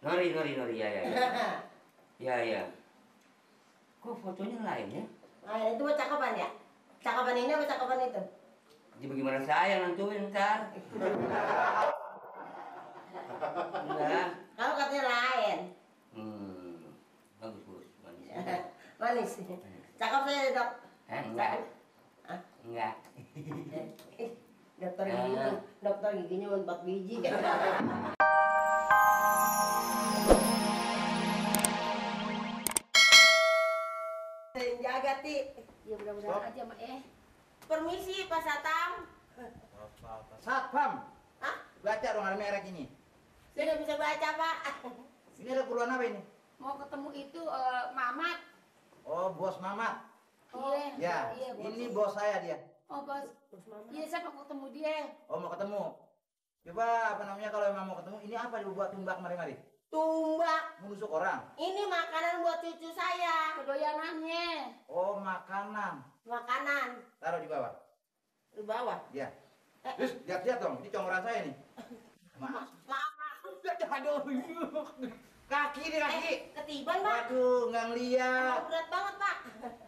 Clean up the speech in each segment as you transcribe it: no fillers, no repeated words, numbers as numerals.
Nori, ya. Ya. Kok fotonya lain ya? Nah, itu mah cakapan ya? Cakapan ini apa cakapan itu? Jadi bagaimana saya nentuin ntar? Enggak. Kalau katanya lain. Bagus, manis. Manis. Cakep saya, Dok. Enggak. Enggak. Dokter giginya 4 biji. Jaga, Ti. Ya mudah-mudahan aja, Mak. Permisi, Pak Satam. Satpam. Hah? Baca dong ada merek ini. Saya nggak bisa baca, Pak. Ini ada keperluan apa ini? Mau ketemu itu Mamat. Oh, bos Mamat. Iya. Ya, Bos. ini bos saya dia. Oh, Bos. Iya, saya mau ketemu dia. Oh, mau ketemu. Coba apa namanya kalau emang mau ketemu, ini apa dibuat tumbak mari-mari? Tumbak. Menusuk orang. Ini makanan buat cucu saya. Kedoyanannya. Oh, makanan. Makanan. Taruh di bawah. Di bawah. Ya. Terus lihat dong, ini conggoran saya nih. Maaf. Maaf. Aduh, kaki nih kaki. Ketiban, Pak. Waduh, nggak ngeliat. Berat banget, Pak.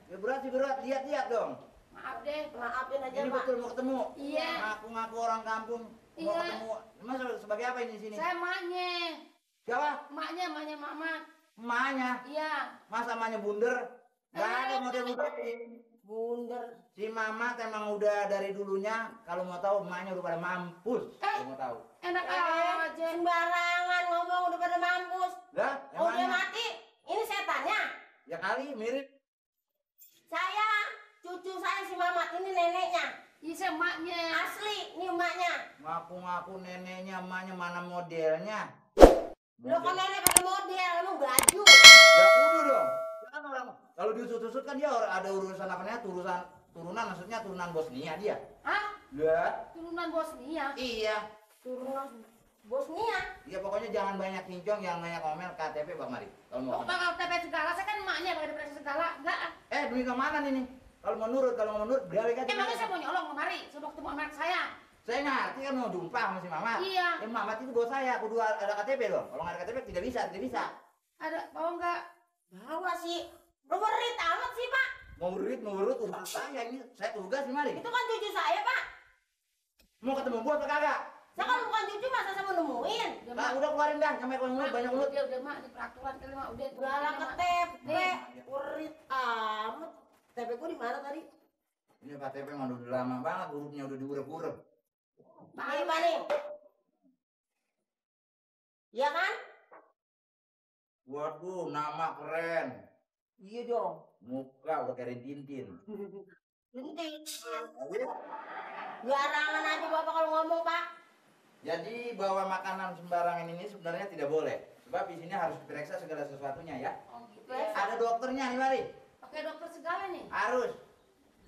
Ya berat sih berat, lihat dong. Maaf deh. Maafin aja, Ini Pak. betul mau ketemu. Iya. Ngaku-ngaku orang kampung mau Iya. ketemu. Emang sebagai apa ini di sini? Saya emaknya. Siapa? Emaknya Mamat. Emaknya. Iya. Masa emaknya bunder? Gak ada model bunder. Bunder. Si Mamat emang udah dari dulunya kalau mau tahu emaknya udah pada mampus. Kalau mau tahu. Enak aja. Sembarangan ngomong udah pada mampus. Lah, Oh, dia emangnya? mati. Ini setannya. Ya kali mirip. Saya, cucu saya si Mamat, ini neneknya. Iya, saya emaknya. Asli, ini emaknya. Ngaku-ngaku neneknya emaknya mana modelnya? Lo kan nenek pakai model, emang baju. Ya udah dong. Ya kan orang kalau diusut-usut kan dia ada urusan apa namanya? Turunan maksudnya turunan Bosnia dia. Hah? Ya. Turunan Bosnia. Iya. Turunan Bosnia. Ya pokoknya jangan banyak kincong, jangan banyak ngomel KTP Bang Mari. Kalau mau. Oh, bakal TP segala. Saya kan emaknya pakai TP segala. Enggak. Demi keamanan ini. Kalau mau nurut, balik aja. Emangnya saya mau nyolong kemari. Saya mau ketemu anak saya. Saya ngerti kan mau jumpa sama si Mamat. Iya. Mamat itu bos saya, kudu ada KTP dong. Kalau nggak ada KTP tidak bisa. Ada, mau enggak? Bawa sih. Lo berit amat sih, Pak. Mau urut urusan saya ini. Saya tugas nih Mari. Itu kan cucu saya, Pak. Mau ketemu bos apa kagak? Saya kan bukan cucu, masa saya mau nemuin. Nah, udah keluarin dah, sampai keluar mulut banyak mulut. Udah, Mak. Ini peraturan kali, Mak. Udah. Galak ke Mak. TP. Berit amat. TP gue di mana tadi? Ini KTP mah udah lama banget, hurufnya udah diurep-urep. Nih, Pak nih. Iya kan? Waduh, nama keren. Iya dong. Muka udah kayak Tintin. Penting. Garangan aja Bapak kalau ngomong, Pak. Jadi bawa makanan sembarangan ini sebenarnya tidak boleh. Sebab di sini harus diperiksa segala sesuatunya ya. Oh, gitu. Ada dokternya nih Mari. Pakai dokter segala nih. Harus.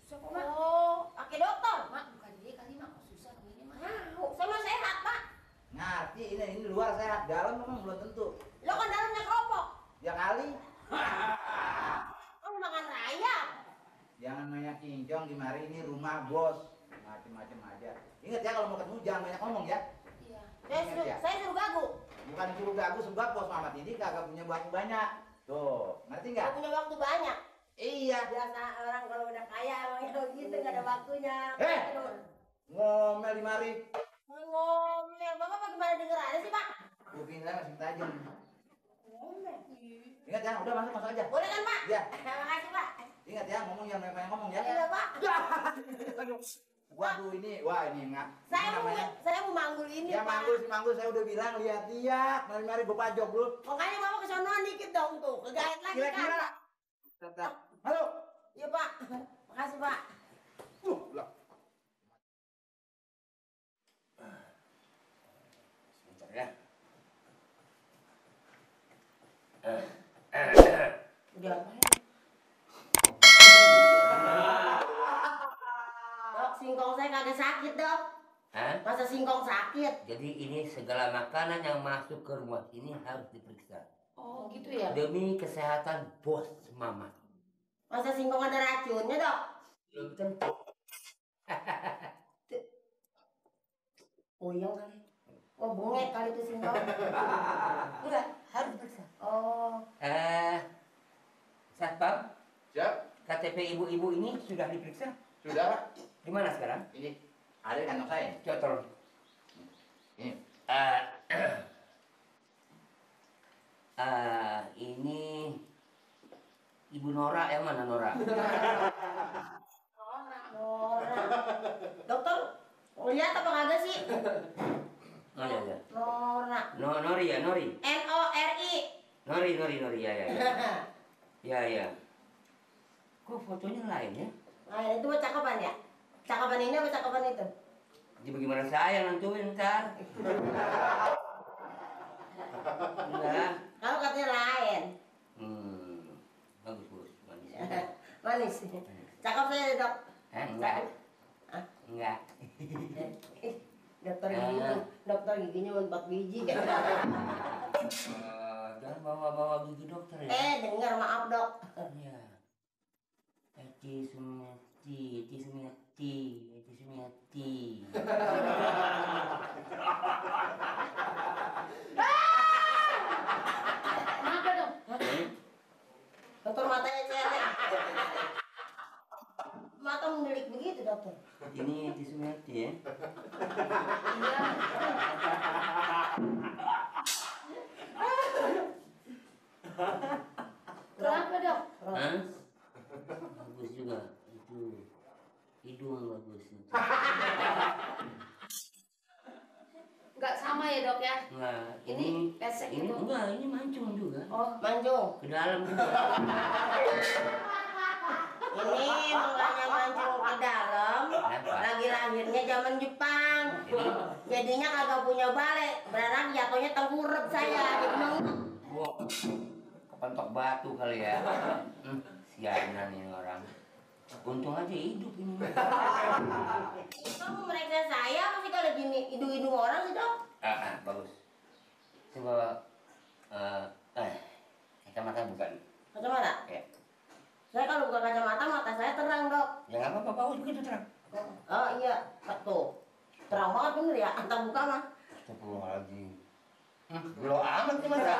Susah kok, Mak. Oh, pakai dokter. Mak, bukan dia kali, Mak. Susah ini, Mak. Saya mah sehat, Pak. Ngerti ini luar sehat, dalam memang belum tentu. Lo kan dalamnya keropok. Ya kali. Oh, makan rayap. Jangan banyak kincong di mari ini rumah bos. Macem-macem aja. Ingat ya kalau mau ketemu jangan banyak ngomong ya. Iya. Saya suruh gagu. Bukan suruh gagu sebab bos Mamat ini kagak punya waktu banyak. Tuh, ngerti nggak? Gak punya waktu banyak. Iya. Biasa orang kalau udah kaya emangnya gitu nggak ada waktunya. Ngomel di mari. Ngomel, Bapak bagaimana denger aja sih, Pak? Kuping saya masih tajam. Ngomel. Ingat ya, udah masuk aja. Boleh kan, Pak? Iya. Terima kasih, Pak. Ingat ya, ngomong yang banyak ngomong ya. Iya, Pak. Waduh ini, wah ini enggak. Saya mau manggul ini, Ya Pak. manggul saya udah bilang lihat-lihat, mari gue pajok dulu. Makanya Bapak kesonoan dikit dong tuh, kegait lagi Kira-kira. kan? Tetap. Halo. Iya, Pak. Makasih, Pak. Lah. Sebentar ya. Udah apa ya? Dok, singkong saya kagak sakit, Dok. Hah? Masa singkong sakit? Jadi ini segala makanan yang masuk ke rumah ini harus diperiksa. Oh, gitu ya? Demi kesehatan bos Mamat. Masa singkong ada racunnya, Dok? Belum tentu. Puyeng kali. Oh, bengek kali itu singkong. Udah, harus Satpam, Siap. KTP ibu-ibu ini sudah diperiksa? Sudah, Pak. Di mana sekarang? Ini ada di kantong saya. Coba tolong. Ini. Ini Ibu Nora yang mana Nora? Nora. Dokter, lihat apa kagak sih? Oh ya ya. Nora. Nori ya Nori. Nori. Nori ya ya. Ya ya. Kok fotonya lain ya? Nah, itu mah cakapan ya? Cakapan ini apa cakapan itu? Jadi bagaimana saya nentuin ntar? Enggak. Kalau katanya lain. Bagus manis. Manis. Cakep saya dok. Enggak. Hah? Enggak. Dokter giginya 4 biji. Jangan bawa gigi dokter ya. Dengar maaf dok. Iya. Eci Sumiati. Kenapa dong? Dokter matanya cerek. Mata mendelik begitu dokter. Ini Eci Sumiati ya. Iya. Kenapa dok? Hah? Bagus juga itu. Hidung bagus itu. Nggak sama ya dok ya? Nah, Ini pesek ini gitu. enggak, ini mancung juga. Oh, mancung. Ke dalam juga. Ini mulanya mancung ke dalam. Kenapa? Lagi lahirnya zaman Jepang. Jadinya kagak punya balik. Berarti jatuhnya tengkurap saya. Wah, kepentok batu kali ya. Sianan ini orang. Untung aja hidup ini. Kamu mereka saya masih kalau gini hidung-hidung orang sih dok. Bagus. Coba kacamata bukan. Kacamata? Ya. Saya kalau buka kacamata mata saya terang dok. Ya nggak apa-apa, bagus begitu terang. Oh iya, tuh. Terang banget bener ya, antar buka mah. Astagfirullahaladzim. Belum amat sih mata.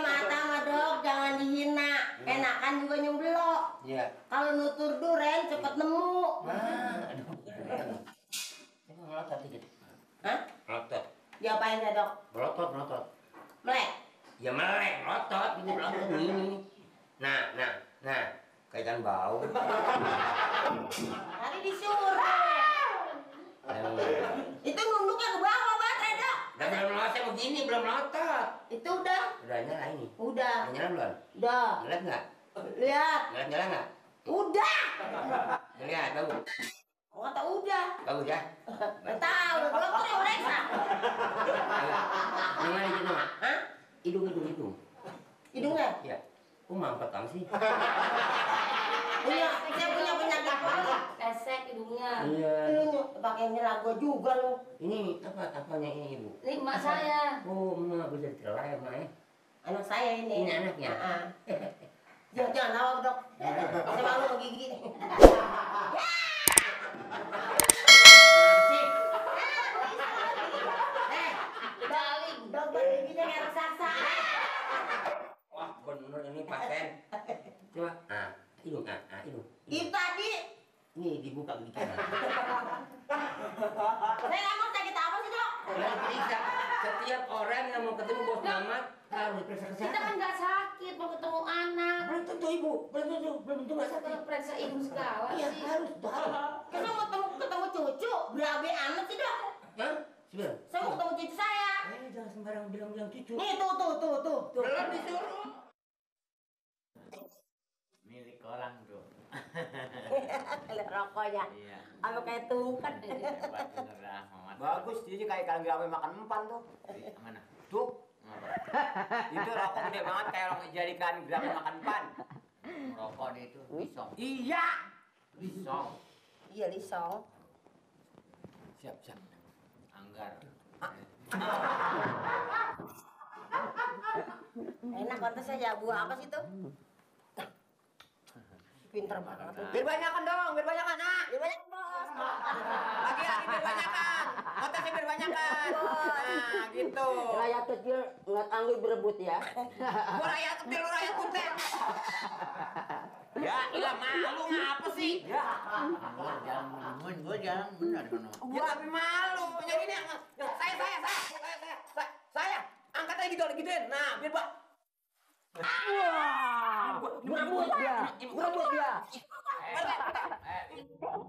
Mata mah dok, jangan dihina. Enakan juga nyemblok. Iya. Kalau nutur duren cepet nemu. Aduh. Coba melotot dikit. Hah? Melotot. Diapain ya dok? Melotot. Melek. Ya melek, melotot. Ini melotot ini. Nah. Kaitan bau. Tadi disuruh. Itu nunduknya ke bawah baterai dok. Udah belum melotot begini, belum melotot. Itu udah. Udah nyala ini. Udah. Udah nyala belum? Udah. Ngeliat nggak? Lihat. Nyala nggak? Udah. Ngeliat, bagus. Kok kata udah? Bagus ya? Nggak tahu, dokter yang mereka. Yang mana itu? Hah? Hidung. Hidungnya? Ya. Kok mampet kamu sih? Saya punya penyakit banget. Pesek hidungnya. Iya. Lu pakai nyelago juga lu. Ini apanya ini ibu? Ini emak saya. Oh, emak bisa ditelai emak ya? Anak saya ini. Ini anaknya? Jangan tahu dok. Saya malu mau gigi. Dokter giginya kayak raksasa. Wah, bener ini pasien. Coba, hidung. Itu tadi. Nih dibuka begitu. Saya nggak mau sakit apa sih dok? Harus periksa. Setiap orang yang mau ketemu bos Mamat harus diperiksa Kita kan kesehatan. nggak sakit mau ketemu anak. Belum tentu ibu, belum tentu nggak sakit. Kalau periksa hidung segala Iya sih. harus. Kita mau ketemu cucu. Berabe amat sih dok. Hah? Sebentar. Saya mau ketemu cucu saya. Jangan sembarang bilang cucu. Nih tuh. Belum disuruh. Milik orang tuh. Lihat rokoknya. Iya. Apa kayak tungkat. Hebat bener dah, Mamat. Bagus, jadi kayak kalian gak makan empan tuh. Mana? Tuh. Apa? Itu rokok gede banget kayak orang jadikan gerakan makan empan. Rokok dia itu lisong. Iya. Lisong. Iya lisong. Siap. Anggar. Enak kontes aja. Buah apa sih tuh? Pinter banget. Biar banyakan dong, biar banyakan. Nah. Dia banyak bos. Lagi biar banyakan. Kontasnya biar banyakan. Bos. Nah, gitu. Rakyat kecil nggak tangguh berebut ya. Gua rakyat kecil, lu rakyat gede. Ya, ilah malu ngapa sih? Ya. Gua jangan benar kono. Ya tapi malu. Yang ini saya angkat aja gituin. Nah, biar Pak. Wah, berebut dia. Berebut dia. Berebut.